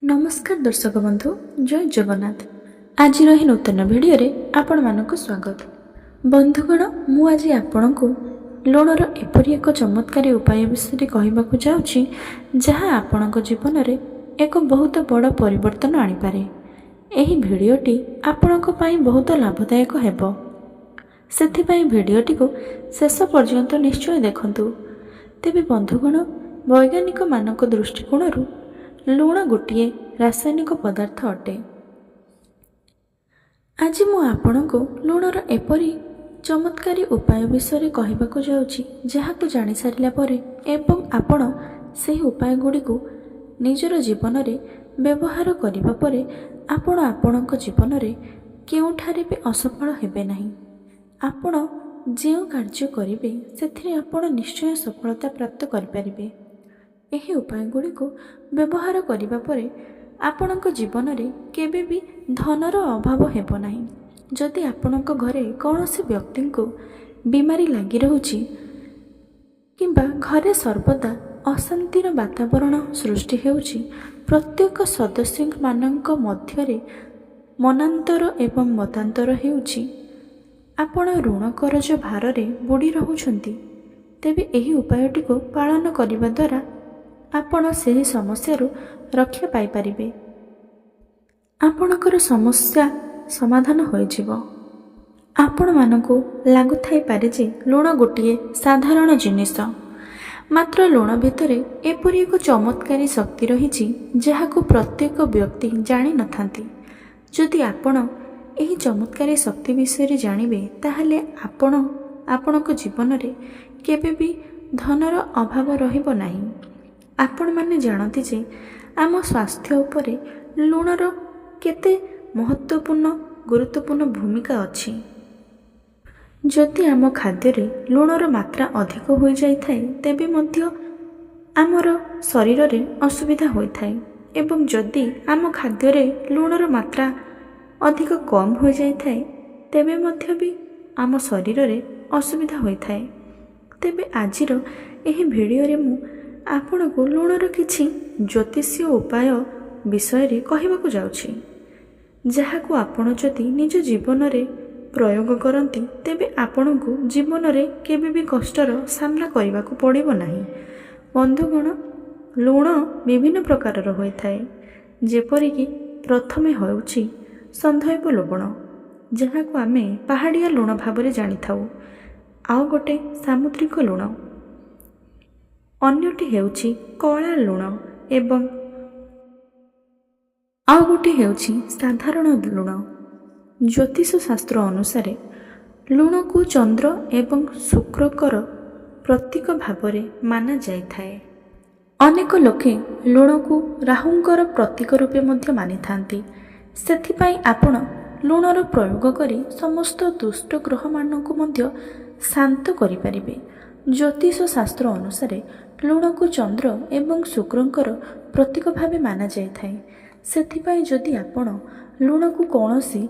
ନମସ୍କାର ଦର୍ଶକ ବନ୍ଧୁ, ଜୟ ଜଗନ୍ନାଥ। ଆଜିର ଏହି ନୂତନ ଭିଡ଼ିଓରେ ଆପଣମାନଙ୍କୁ ସ୍ୱାଗତ। ବନ୍ଧୁଗଣ, ମୁଁ ଆଜି ଆପଣଙ୍କୁ ଲୁଣର ଏପରି ଏକ ଚମତ୍କାରୀ ଉପାୟ ବିଷୟରେ କହିବାକୁ ଯାଉଛି, ଯାହା ଆପଣଙ୍କ ଜୀବନରେ ଏକ ବହୁତ ବଡ଼ ପରିବର୍ତ୍ତନ ଆଣିପାରେ। ଏହି ଭିଡ଼ିଓଟି ଆପଣଙ୍କ ପାଇଁ ବହୁତ ଲାଭଦାୟକ ହେବ, ସେଥିପାଇଁ ଭିଡ଼ିଓଟିକୁ ଶେଷ ପର୍ଯ୍ୟନ୍ତ ନିଶ୍ଚୟ ଦେଖନ୍ତୁ। ତେବେ ବନ୍ଧୁଗଣ, ବୈଜ୍ଞାନିକମାନଙ୍କ ଦୃଷ୍ଟିକୋଣରୁ ଲୁଣ ଗୋଟିଏ ରାସାୟନିକ ପଦାର୍ଥ ଅଟେ। ଆଜି ମୁଁ ଆପଣଙ୍କୁ ଲୁଣର ଏପରି ଚମତ୍କାରୀ ଉପାୟ ବିଷୟରେ କହିବାକୁ ଯାଉଛି, ଯାହାକୁ ଜାଣିସାରିଲା ପରେ ଏବଂ ଆପଣ ସେହି ଉପାୟଗୁଡ଼ିକୁ ନିଜର ଜୀବନରେ ବ୍ୟବହାର କରିବା ପରେ ଆପଣ ଆପଣଙ୍କ ଜୀବନରେ କେଉଁଠାରେ ବି ଅସଫଳ ହେବେ ନାହିଁ। ଆପଣ ଯେଉଁ କାର୍ଯ୍ୟ କରିବେ, ସେଥିରେ ଆପଣ ନିଶ୍ଚୟ ସଫଳତା ପ୍ରାପ୍ତ କରିପାରିବେ। ଏହି ଉପାୟଗୁଡ଼ିକୁ ବ୍ୟବହାର କରିବା ପରେ ଆପଣଙ୍କ ଜୀବନରେ କେବେ ବି ଧନର ଅଭାବ ହେବ ନାହିଁ। ଯଦି ଆପଣଙ୍କ ଘରେ କୌଣସି ବ୍ୟକ୍ତିଙ୍କୁ ବିମାରୀ ଲାଗି ରହୁଛି କିମ୍ବା ଘରେ ସର୍ବଦା ଅଶାନ୍ତିର ବାତାବରଣ ସୃଷ୍ଟି ହେଉଛି, ପ୍ରତ୍ୟେକ ସଦସ୍ୟମାନଙ୍କ ମଧ୍ୟରେ ମନାନ୍ତର ଏବଂ ମତାନ୍ତର ହେଉଛି, ଆପଣ ଋଣ କରଜ ଭାରରେ ବୁଡ଼ି ରହୁଛନ୍ତି, ତେବେ ଏହି ଉପାୟଟିକୁ ପାଳନ କରିବା ଦ୍ୱାରା ଆପଣ ସେହି ସମସ୍ୟାରୁ ରକ୍ଷା ପାଇପାରିବେ। ଆପଣଙ୍କର ସମସ୍ୟା ସମାଧାନ ହୋଇଯିବ। ଆପଣମାନଙ୍କୁ ଲାଗୁଥାଇପାରେ ଯେ ଲୁଣ ଗୋଟିଏ ସାଧାରଣ ଜିନିଷ। ମାତ୍ର ଲୁଣ ଭିତରେ ଏପରି ଏକ ଚମତ୍କାରୀ ଶକ୍ତି ରହିଛି, ଯାହାକୁ ପ୍ରତ୍ୟେକ ବ୍ୟକ୍ତି ଜାଣିନଥାନ୍ତି। ଯଦି ଆପଣ ଏହି ଚମତ୍କାରୀ ଶକ୍ତି ବିଷୟରେ ଜାଣିବେ, ତାହେଲେ ଆପଣ ଆପଣଙ୍କ ଜୀବନରେ କେବେ ବି ଧନର ଅଭାବ ରହିବ ନାହିଁ। ଆପଣମାନେ ଜାଣନ୍ତି ଯେ ଆମ ସ୍ୱାସ୍ଥ୍ୟ ଉପରେ ଲୁଣର କେତେ ମହତ୍ତ୍ୱପୂର୍ଣ୍ଣ, ଗୁରୁତ୍ୱପୂର୍ଣ୍ଣ ଭୂମିକା ଅଛି। ଯଦି ଆମ ଖାଦ୍ୟରେ ଲୁଣର ମାତ୍ରା ଅଧିକ ହୋଇଯାଇଥାଏ, ତେବେ ମଧ୍ୟ ଆମର ଶରୀରରେ ଅସୁବିଧା ହୋଇଥାଏ ଏବଂ ଯଦି ଆମ ଖାଦ୍ୟରେ ଲୁଣର ମାତ୍ରା ଅଧିକ କମ୍ ହୋଇଯାଇଥାଏ, ତେବେ ମଧ୍ୟ ବି ଆମ ଶରୀରରେ ଅସୁବିଧା ହୋଇଥାଏ। ତେବେ ଆଜିର ଏହି ଭିଡ଼ିଓରେ ମୁଁ ଆପଣଙ୍କୁ ଲୁଣର କିଛି ଜ୍ୟୋତିଷୀୟ ଉପାୟ ବିଷୟରେ କହିବାକୁ ଯାଉଛି, ଯାହାକୁ ଆପଣ ଯଦି ନିଜ ଜୀବନରେ ପ୍ରୟୋଗ କରନ୍ତି, ତେବେ ଆପଣଙ୍କୁ ଜୀବନରେ କେବେ ବି କଷ୍ଟର ସାମ୍ନା କରିବାକୁ ପଡ଼ିବ ନାହିଁ। ବନ୍ଧୁଗଣ, ଲୁଣ ବିଭିନ୍ନ ପ୍ରକାରର ହୋଇଥାଏ। ଯେପରିକି ପ୍ରଥମେ ହେଉଛି ସୈନ୍ଧବ ଲବଣ, ଯାହାକୁ ଆମେ ପାହାଡ଼ିଆ ଲୁଣ ଭାବରେ ଜାଣିଥାଉ। ଆଉ ଗୋଟେ ସାମୁଦ୍ରିକ ଲୁଣ, ଅନ୍ୟଟି ହେଉଛି କଳା ଲୁଣ ଏବଂ ଆଉ ଗୋଟିଏ ହେଉଛି ସାଧାରଣ ଲୁଣ। ଜ୍ୟୋତିଷ ଶାସ୍ତ୍ର ଅନୁସାରେ ଲୁଣକୁ ଚନ୍ଦ୍ର ଏବଂ ଶୁକ୍ରଙ୍କର ପ୍ରତୀକ ଭାବରେ ମାନାଯାଇଥାଏ। ଅନେକ ଲୋକେ ଲୁଣକୁ ରାହୁଙ୍କର ପ୍ରତୀକ ରୂପେ ମଧ୍ୟ ମାନିଥାନ୍ତି। ସେଥିପାଇଁ ଆପଣ ଲୁଣର ପ୍ରୟୋଗ କରି ସମସ୍ତ ଦୁଷ୍ଟ ଗ୍ରହମାନଙ୍କୁ ମଧ୍ୟ ଶାନ୍ତ କରିପାରିବେ। ଜ୍ୟୋତିଷ ଶାସ୍ତ୍ର ଅନୁସାରେ ଲୁଣକୁ ଚନ୍ଦ୍ର ଏବଂ ଶୁକ୍ରଙ୍କର ପ୍ରତୀକ ଭାବେ ମାନାଯାଇଥାଏ। ସେଥିପାଇଁ ଯଦି ଆପଣ ଲୁଣକୁ କୌଣସି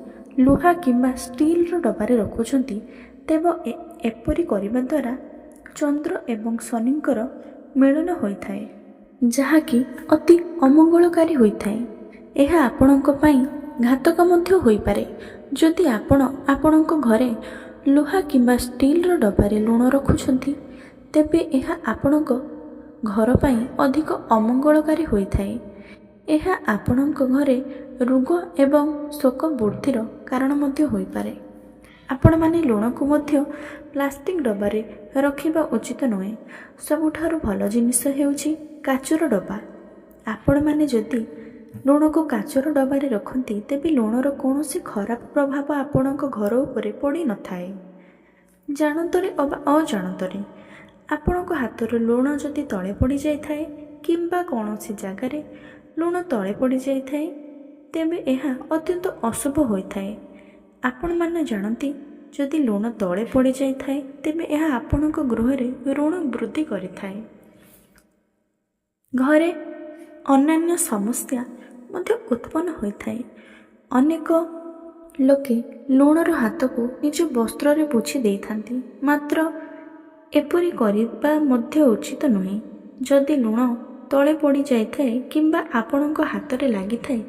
ଲୁହା କିମ୍ବା ଷ୍ଟିଲର ଡବାରେ ରଖୁଛନ୍ତି, ତେବେ ଏପରି କରିବା ଦ୍ୱାରା ଚନ୍ଦ୍ର ଏବଂ ଶନିଙ୍କର ମିଳନ ହୋଇଥାଏ, ଯାହାକି ଅତି ଅମଙ୍ଗଳକାରୀ ହୋଇଥାଏ। ଏହା ଆପଣଙ୍କ ପାଇଁ ଘାତକ ମଧ୍ୟ ହୋଇପାରେ। ଯଦି ଆପଣ ଆପଣଙ୍କ ଘରେ ଲୁହା କିମ୍ବା ଷ୍ଟିଲର ଡବାରେ ଲୁଣ ରଖୁଛନ୍ତି, ତେବେ ଏହା ଆପଣଙ୍କ ଘର ପାଇଁ ଅଧିକ ଅମଙ୍ଗଳକାରୀ ହୋଇଥାଏ। ଏହା ଆପଣଙ୍କ ଘରେ ରୋଗ ଏବଂ ଶୋକ ବୃଦ୍ଧିର କାରଣ ମଧ୍ୟ ହୋଇପାରେ। ଆପଣମାନେ ଲୁଣକୁ ମଧ୍ୟ ପ୍ଲାଷ୍ଟିକ୍ ଡବାରେ ରଖିବା ଉଚିତ ନୁହେଁ। ସବୁଠାରୁ ଭଲ ଜିନିଷ ହେଉଛି କାଚର ଡବା। ଆପଣମାନେ ଯଦି ଲୁଣକୁ କାଚର ଡବାରେ ରଖନ୍ତି, ତେବେ ଲୁଣର କୌଣସି ଖରାପ ପ୍ରଭାବ ଆପଣଙ୍କ ଘର ଉପରେ ପଡ଼ିନଥାଏ। ଜାଣତରେ ଅବା ଅଜାଣତରେ ଆପଣଙ୍କ ହାତରୁ ଲୁଣ ଯଦି ତଳେ ପଡ଼ିଯାଇଥାଏ କିମ୍ବା କୌଣସି ଜାଗାରେ ଲୁଣ ତଳେ ପଡ଼ିଯାଇଥାଏ, ତେବେ ଏହା ଅତ୍ୟନ୍ତ ଅଶୁଭ ହୋଇଥାଏ। ଆପଣମାନେ ଜାଣନ୍ତି, ଯଦି ଲୁଣ ତଳେ ପଡ଼ିଯାଇଥାଏ, ତେବେ ଏହା ଆପଣଙ୍କ ଗୃହରେ ଋଣ ବୃଦ୍ଧି କରିଥାଏ। ଘରେ ଅନ୍ୟାନ୍ୟ ସମସ୍ୟା ମଧ୍ୟ ଉତ୍ପନ୍ନ ହୋଇଥାଏ। ଅନେକ ଲୋକେ ଲୁଣର ହାତକୁ ନିଜ ବସ୍ତ୍ରରେ ପୋଛି ଦେଇଥାନ୍ତି। ମାତ୍ର ଏପରି କରିବା ମଧ୍ୟ ଉଚିତ ନୁହେଁ। ଯଦି ଲୁଣ ତଳେ ପଡ଼ିଯାଇଥାଏ କିମ୍ବା ଆପଣଙ୍କ ହାତରେ ଲାଗିଥାଏ,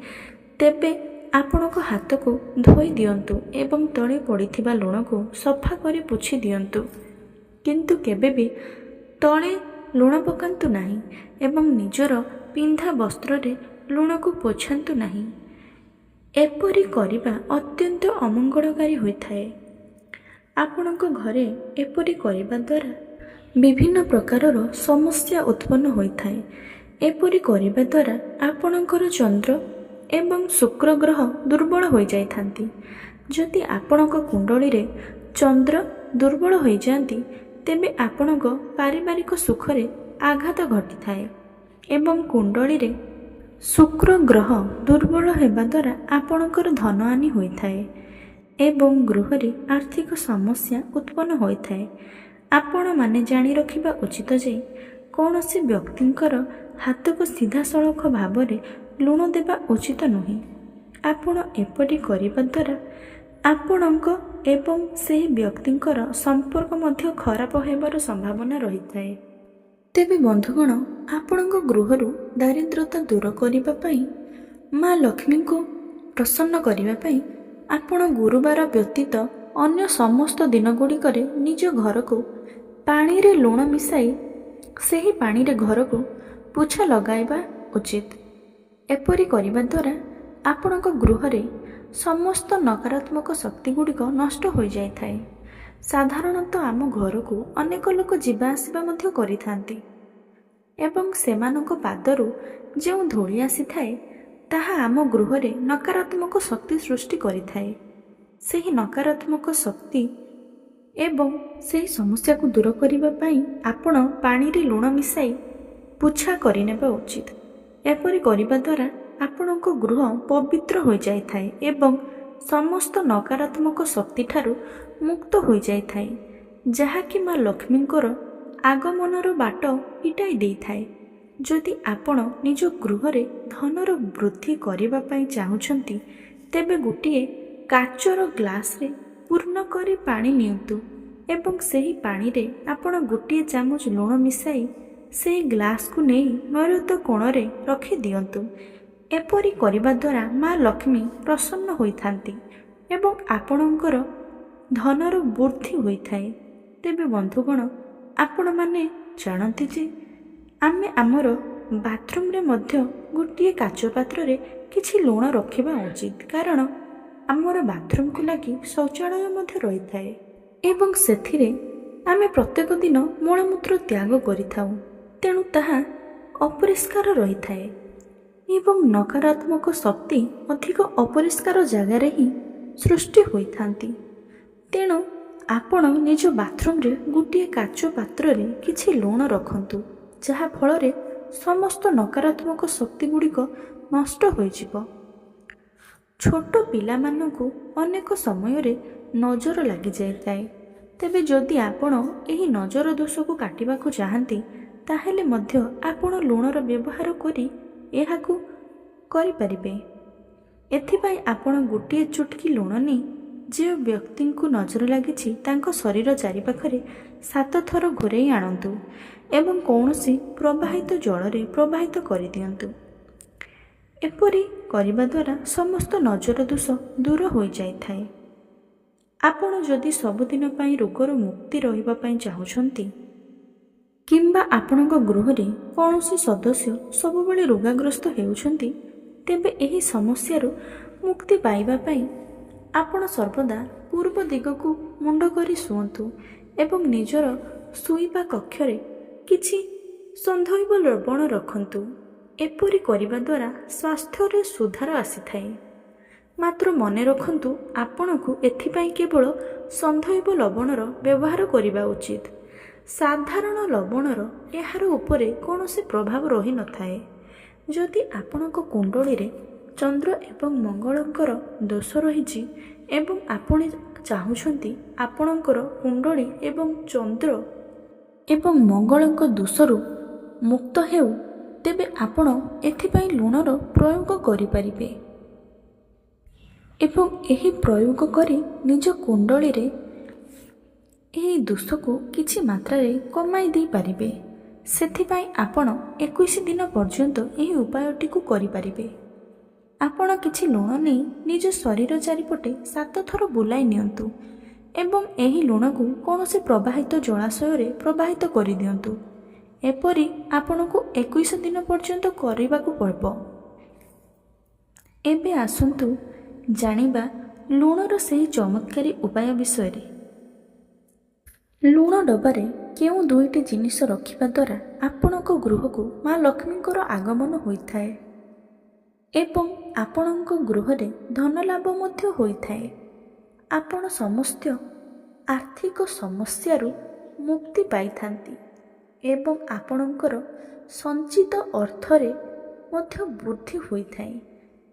ତେବେ ଆପଣଙ୍କ ହାତକୁ ଧୋଇ ଦିଅନ୍ତୁ ଏବଂ ତଳେ ପଡ଼ିଥିବା ଲୁଣକୁ ସଫା କରି ପୋଛି ଦିଅନ୍ତୁ। କିନ୍ତୁ କେବେ ବି ତଳେ ଲୁଣ ପକାନ୍ତୁ ନାହିଁ ଏବଂ ନିଜର ପିନ୍ଧା ବସ୍ତ୍ରରେ ଲୁଣକୁ ପୋଛନ୍ତୁ ନାହିଁ। ଏପରି କରିବା ଅତ୍ୟନ୍ତ ଅମଙ୍ଗଳକାରୀ ହୋଇଥାଏ। ଆପଣଙ୍କ ଘରେ ଏପରି କରିବା ଦ୍ୱାରା ବିଭିନ୍ନ ପ୍ରକାରର ସମସ୍ୟା ଉତ୍ପନ୍ନ ହୋଇଥାଏ। ଏପରି କରିବା ଦ୍ୱାରା ଆପଣଙ୍କର ଚନ୍ଦ୍ର ଏବଂ ଶୁକ୍ର ଗ୍ରହ ଦୁର୍ବଳ ହୋଇଯାଇଥାନ୍ତି। ଯଦି ଆପଣଙ୍କ କୁଣ୍ଡଳୀରେ ଚନ୍ଦ୍ର ଦୁର୍ବଳ ହୋଇଯାଆନ୍ତି, ତେବେ ଆପଣଙ୍କ ପାରିବାରିକ ସୁଖରେ ଆଘାତ ଘଟିଥାଏ ଏବଂ କୁଣ୍ଡଳୀରେ ଶୁକ୍ର ଗ୍ରହ ଦୁର୍ବଳ ହେବା ଦ୍ୱାରା ଆପଣଙ୍କର ଧନହାନି ହୋଇଥାଏ ଏବଂ ଗୃହରେ ଆର୍ଥିକ ସମସ୍ୟା ଉତ୍ପନ୍ନ ହୋଇଥାଏ। ଆପଣମାନେ ଜାଣି ରଖିବା ଉଚିତ ଯେ କୌଣସି ବ୍ୟକ୍ତିଙ୍କର ହାତକୁ ସିଧାସଳଖ ଭାବରେ ଲୁଣ ଦେବା ଉଚିତ ନୁହେଁ। ଆପଣ ଏପରି କରିବା ଦ୍ୱାରା ଆପଣଙ୍କ ଏବଂ ସେହି ବ୍ୟକ୍ତିଙ୍କର ସମ୍ପର୍କ ମଧ୍ୟ ଖରାପ ହେବାର ସମ୍ଭାବନା ରହିଥାଏ। ତେବେ ବନ୍ଧୁଗଣ, ଆପଣଙ୍କ ଗୃହରୁ ଦାରିଦ୍ରତା ଦୂର କରିବା ପାଇଁ, ମା ଲକ୍ଷ୍ମୀଙ୍କୁ ପ୍ରସନ୍ନ କରିବା ପାଇଁ ଆପଣ ଗୁରୁବାର ବ୍ୟତୀତ ଅନ୍ୟ ସମସ୍ତ ଦିନଗୁଡ଼ିକରେ ନିଜ ଘରକୁ ପାଣିରେ ଲୁଣ ମିଶାଇ ସେହି ପାଣିରେ ଘରକୁ ପୋଛା ଲଗାଇବା ଉଚିତ। ଏପରି କରିବା ଦ୍ୱାରା ଆପଣଙ୍କ ଗୃହରେ ସମସ୍ତ ନକାରାତ୍ମକ ଶକ୍ତିଗୁଡ଼ିକ ନଷ୍ଟ ହୋଇଯାଇଥାଏ। ସାଧାରଣତଃ ଆମ ଘରକୁ ଅନେକ ଲୋକ ଯିବା ଆସିବା ମଧ୍ୟ କରିଥାନ୍ତି ଏବଂ ସେମାନଙ୍କ ପାଦରୁ ଯେଉଁ ଧୂଳି ଆସିଥାଏ, ତାହା ଆମ ଗୃହରେ ନକାରାତ୍ମକ ଶକ୍ତି ସୃଷ୍ଟି କରିଥାଏ। ସେହି ନକାରାତ୍ମକ ଶକ୍ତି ଏବଂ ସେହି ସମସ୍ୟାକୁ ଦୂର କରିବା ପାଇଁ ଆପଣ ପାଣିରେ ଲୁଣ ମିଶାଇ ପୋଛା କରିନେବା ଉଚିତ। ଏପରି କରିବା ଦ୍ୱାରା ଆପଣଙ୍କ ଗୃହ ପବିତ୍ର ହୋଇଯାଇଥାଏ ଏବଂ ସମସ୍ତ ନକାରାତ୍ମକ ଶକ୍ତିଠାରୁ ମୁକ୍ତ ହୋଇଯାଇଥାଏ, ଯାହାକି ମା ଲକ୍ଷ୍ମୀଙ୍କର ଆଗମନର ବାଟ ଫିଟାଇ ଦେଇଥାଏ। ଯଦି ଆପଣ ନିଜ ଗୃହରେ ଧନର ବୃଦ୍ଧି କରିବା ପାଇଁ ଚାହୁଁଛନ୍ତି, ତେବେ ଗୋଟିଏ କାଚର ଗ୍ଲାସରେ ପୂର୍ଣ୍ଣ କରି ପାଣି ନିଅନ୍ତୁ ଏବଂ ସେହି ପାଣିରେ ଆପଣ ଗୋଟିଏ ଚାମଚ ଲୁଣ ମିଶାଇ ସେହି ଗ୍ଲାସକୁ ନେଇ ନୈଋତ୍ୟ କୋଣରେ ରଖିଦିଅନ୍ତୁ। ଏପରି କରିବା ଦ୍ୱାରା ମା ଲକ୍ଷ୍ମୀ ପ୍ରସନ୍ନ ହୋଇଥାନ୍ତି ଏବଂ ଆପଣଙ୍କର ଧନର ବୃଦ୍ଧି ହୋଇଥାଏ। ତେବେ ବନ୍ଧୁଗଣ, ଆପଣମାନେ ଜାଣନ୍ତି ଯେ ଆମେ ଆମର ବାଥରୁମ୍ରେ ମଧ୍ୟ ଗୋଟିଏ କାଚ ପାତ୍ରରେ କିଛି ଲୁଣ ରଖିବା ଉଚିତ, କାରଣ ଆମର ବାଥରୁମ୍କୁ ଲାଗି ଶୌଚାଳୟ ମଧ୍ୟ ରହିଥାଏ ଏବଂ ସେଥିରେ ଆମେ ପ୍ରତ୍ୟେକ ଦିନ ମଳମୂତ୍ର ତ୍ୟାଗ କରିଥାଉ। ତେଣୁ ତାହା ଅପରିଷ୍କାର ରହିଥାଏ ଏବଂ ନକାରାତ୍ମକ ଶକ୍ତି ଅଧିକ ଅପରିଷ୍କାର ଜାଗାରେ ହିଁ ସୃଷ୍ଟି ହୋଇଥାନ୍ତି। ତେଣୁ ଆପଣ ନିଜ ବାଥରୁମ୍ରେ ଗୋଟିଏ କାଚ ପାତ୍ରରେ କିଛି ଲୁଣ ରଖନ୍ତୁ, ଯାହାଫଳରେ ସମସ୍ତ ନକାରାତ୍ମକ ଶକ୍ତିଗୁଡ଼ିକ ନଷ୍ଟ ହୋଇଯିବ। ଛୋଟ ପିଲାମାନଙ୍କୁ ଅନେକ ସମୟରେ ନଜର ଲାଗିଯାଇଥାଏ। ତେବେ ଯଦି ଆପଣ ଏହି ନଜର ଦୋଷକୁ କାଟିବାକୁ ଚାହାନ୍ତି, ତାହେଲେ ମଧ୍ୟ ଆପଣ ଲୁଣର ବ୍ୟବହାର କରି ଏହାକୁ କରିପାରିବେ। ଏଥିପାଇଁ ଆପଣ ଗୋଟିଏ ଚୁଟକି ଲୁଣ ନେଇ ଯେଉଁ ବ୍ୟକ୍ତିଙ୍କୁ ନଜର ଲାଗିଛି, ତାଙ୍କ ଶରୀର ଚାରିପାଖରେ 7 ଥର ଘୂରେଇ ଆଣନ୍ତୁ ଏବଂ କୌଣସି ପ୍ରବାହିତ ଜଳରେ ପ୍ରବାହିତ କରିଦିଅନ୍ତୁ। ଏପରି କରିବା ଦ୍ୱାରା ସମସ୍ତ ନଜର ଦୋଷ ଦୂର ହୋଇଯାଇଥାଏ। ଆପଣ ଯଦି ସବୁଦିନ ପାଇଁ ରୋଗରୁ ମୁକ୍ତି ରହିବା ପାଇଁ ଚାହୁଁଛନ୍ତି କିମ୍ବା ଆପଣଙ୍କ ଗୃହରେ କୌଣସି ସଦସ୍ୟ ସବୁବେଳେ ରୋଗାଗ୍ରସ୍ତ ହେଉଛନ୍ତି, ତେବେ ଏହି ସମସ୍ୟାରୁ ମୁକ୍ତି ପାଇବା ପାଇଁ ଆପଣ ସର୍ବଦା ପୂର୍ବ ଦିଗକୁ ମୁଣ୍ଡ କରି ଶୁଅନ୍ତୁ ଏବଂ ନିଜର ଶୋଇବା କକ୍ଷରେ କିଛି ସୈନ୍ଧବ ଲବଣ ରଖନ୍ତୁ। ଏପରି କରିବା ଦ୍ୱାରା ସ୍ୱାସ୍ଥ୍ୟରେ ସୁଧାର ଆସିଥାଏ। ମାତ୍ର ମନେ ରଖନ୍ତୁ, ଆପଣଙ୍କୁ ଏଥିପାଇଁ କେବଳ ସୈନ୍ଧବ ଲବଣର ବ୍ୟବହାର କରିବା ଉଚିତ। ସାଧାରଣ ଲବଣର ଏହାର ଉପରେ କୌଣସି ପ୍ରଭାବ ରହିନଥାଏ। ଯଦି ଆପଣଙ୍କ କୁଣ୍ଡଳୀରେ ଚନ୍ଦ୍ର ଏବଂ ମଙ୍ଗଳଙ୍କର ଦୋଷ ରହିଛି ଏବଂ ଆପଣ ଚାହୁଁଛନ୍ତି ଆପଣଙ୍କର କୁଣ୍ଡଳୀ ଏବଂ ଚନ୍ଦ୍ର ଏବଂ ମଙ୍ଗଳଙ୍କ ଦୋଷରୁ ମୁକ୍ତ ହେଉ, ତେବେ ଆପଣ ଏଥିପାଇଁ ଲୁଣର ପ୍ରୟୋଗ କରିପାରିବେ ଏବଂ ଏହି ପ୍ରୟୋଗ କରି ନିଜ କୁଣ୍ଡଳୀରେ ଏହି ଦୋଷକୁ କିଛି ମାତ୍ରାରେ କମାଇ ଦେଇପାରିବେ। ସେଥିପାଇଁ ଆପଣ 21 ଦିନ ପର୍ଯ୍ୟନ୍ତ ଏହି ଉପାୟଟିକୁ କରିପାରିବେ। ଆପଣ କିଛି ଲୁଣ ନେଇ ନିଜ ଶରୀର ଚାରିପଟେ ସାତ ଥର ବୁଲାଇ ନିଅନ୍ତୁ ଏବଂ ଏହି ଲୁଣକୁ କୌଣସି ପ୍ରବାହିତ ଜଳାଶୟରେ ପ୍ରବାହିତ କରିଦିଅନ୍ତୁ। ଏପରି ଆପଣଙ୍କୁ 21 ଦିନ ପର୍ଯ୍ୟନ୍ତ କରିବାକୁ ପଡ଼ିବ। ଏବେ ଆସନ୍ତୁ ଜାଣିବା ଲୁଣର ସେହି ଚମତ୍କାରୀ ଉପାୟ ବିଷୟରେ। ଲୁଣ ଡବାରେ କେଉଁ ଦୁଇଟି ଜିନିଷ ରଖିବା ଦ୍ୱାରା ଆପଣଙ୍କ ଗୃହକୁ ମା ଲକ୍ଷ୍ମୀଙ୍କର ଆଗମନ ହୋଇଥାଏ ଏବଂ ଆପଣଙ୍କ ଗୃହରେ ଧନଲାଭ ମଧ୍ୟ ହୋଇଥାଏ, ଆପଣ ସମସ୍ତ ଆର୍ଥିକ ସମସ୍ୟାରୁ ମୁକ୍ତି ପାଇଥାନ୍ତି ଏବଂ ଆପଣଙ୍କର ସଞ୍ଚିତ ଅର୍ଥରେ ମଧ୍ୟ ବୃଦ୍ଧି ହୋଇଥାଏ।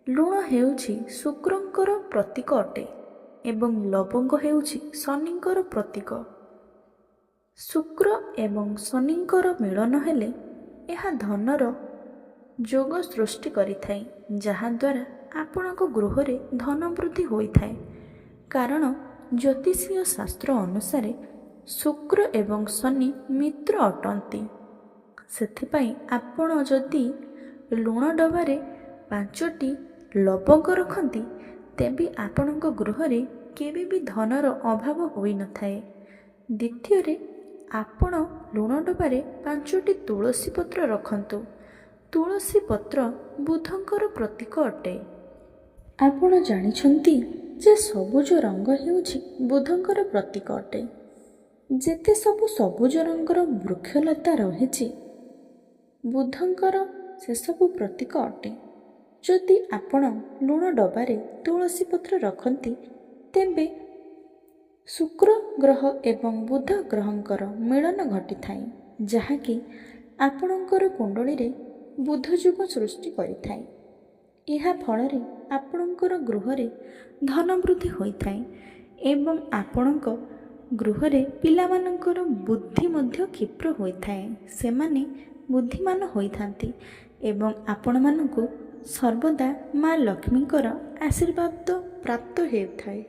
ଲୁଣ ହେଉଛି ଶୁକ୍ରଙ୍କର ପ୍ରତୀକ ଅଟେ ଏବଂ ଲବଙ୍ଗ ହେଉଛି ଶନିଙ୍କର ପ୍ରତୀକ। ଶୁକ୍ର ଏବଂ ଶନିଙ୍କର ମିଳନ ହେଲେ ଏହା ଧନର ଯୋଗ ସୃଷ୍ଟି କରିଥାଏ, ଯାହାଦ୍ୱାରା ଆପଣଙ୍କ ଗୃହରେ ଧନ ବୃଦ୍ଧି ହୋଇଥାଏ। କାରଣ ଜ୍ୟୋତିଷୀୟ ଶାସ୍ତ୍ର ଅନୁସାରେ ଶୁକ୍ର ଏବଂ ଶନି ମିତ୍ର ଅଟନ୍ତି। ସେଥିପାଇଁ ଆପଣ ଯଦି ଲୁଣ ଡବାରେ ପାଞ୍ଚଟି ଲବଙ୍ଗ ରଖନ୍ତି, ତେବେ ଆପଣଙ୍କ ଗୃହରେ କେବେ ବି ଧନର ଅଭାବ ହୋଇନଥାଏ। ଦ୍ୱିତୀୟରେ, ଆପଣ ଲୁଣ ଡବାରେ ପାଞ୍ଚଟି ତୁଳସୀ ପତ୍ର ରଖନ୍ତୁ। ତୁଳସୀ ପତ୍ର ବୁଧଙ୍କର ପ୍ରତୀକ ଅଟେ। ଆପଣ ଜାଣିଛନ୍ତି ଯେ ସବୁଜ ରଙ୍ଗ ହେଉଛି ବୁଧଙ୍କର ପ୍ରତୀକ ଅଟେ। ଯେତେ ସବୁ ସବୁଜ ରଙ୍ଗର ବୃକ୍ଷଲତା ରହିଛି, ବୁଧଙ୍କର ସେସବୁ ପ୍ରତୀକ ଅଟେ। ଯଦି ଆପଣ ଲୁଣ ଡବାରେ ତୁଳସୀ ପତ୍ର ରଖନ୍ତି, ତେବେ ଶୁକ୍ର ଗ୍ରହ ଏବଂ ବୁଧ ଗ୍ରହଙ୍କର ମିଳନ ଘଟିଥାଏ, ଯାହାକି ଆପଣଙ୍କର କୁଣ୍ଡଳୀରେ ବୁଧ ଯୋଗ ସୃଷ୍ଟି କରିଥାଏ। ଏହା ଫଳରେ ଆପଣଙ୍କର ଗୃହରେ ଧନ ବୃଦ୍ଧି ହୋଇଥାଏ ଏବଂ ଆପଣଙ୍କ ଗୃହରେ ପିଲାମାନଙ୍କର ବୁଦ୍ଧି ମଧ୍ୟ କ୍ଷିପ୍ର ହୋଇଥାଏ। ସେମାନେ ବୁଦ୍ଧିମାନ ହୋଇଥାନ୍ତି ଏବଂ ଆପଣମାନଙ୍କୁ ସର୍ବଦା ମା ଲକ୍ଷ୍ମୀଙ୍କର ଆଶୀର୍ବାଦ ପ୍ରାପ୍ତ ହେଉଥାଏ।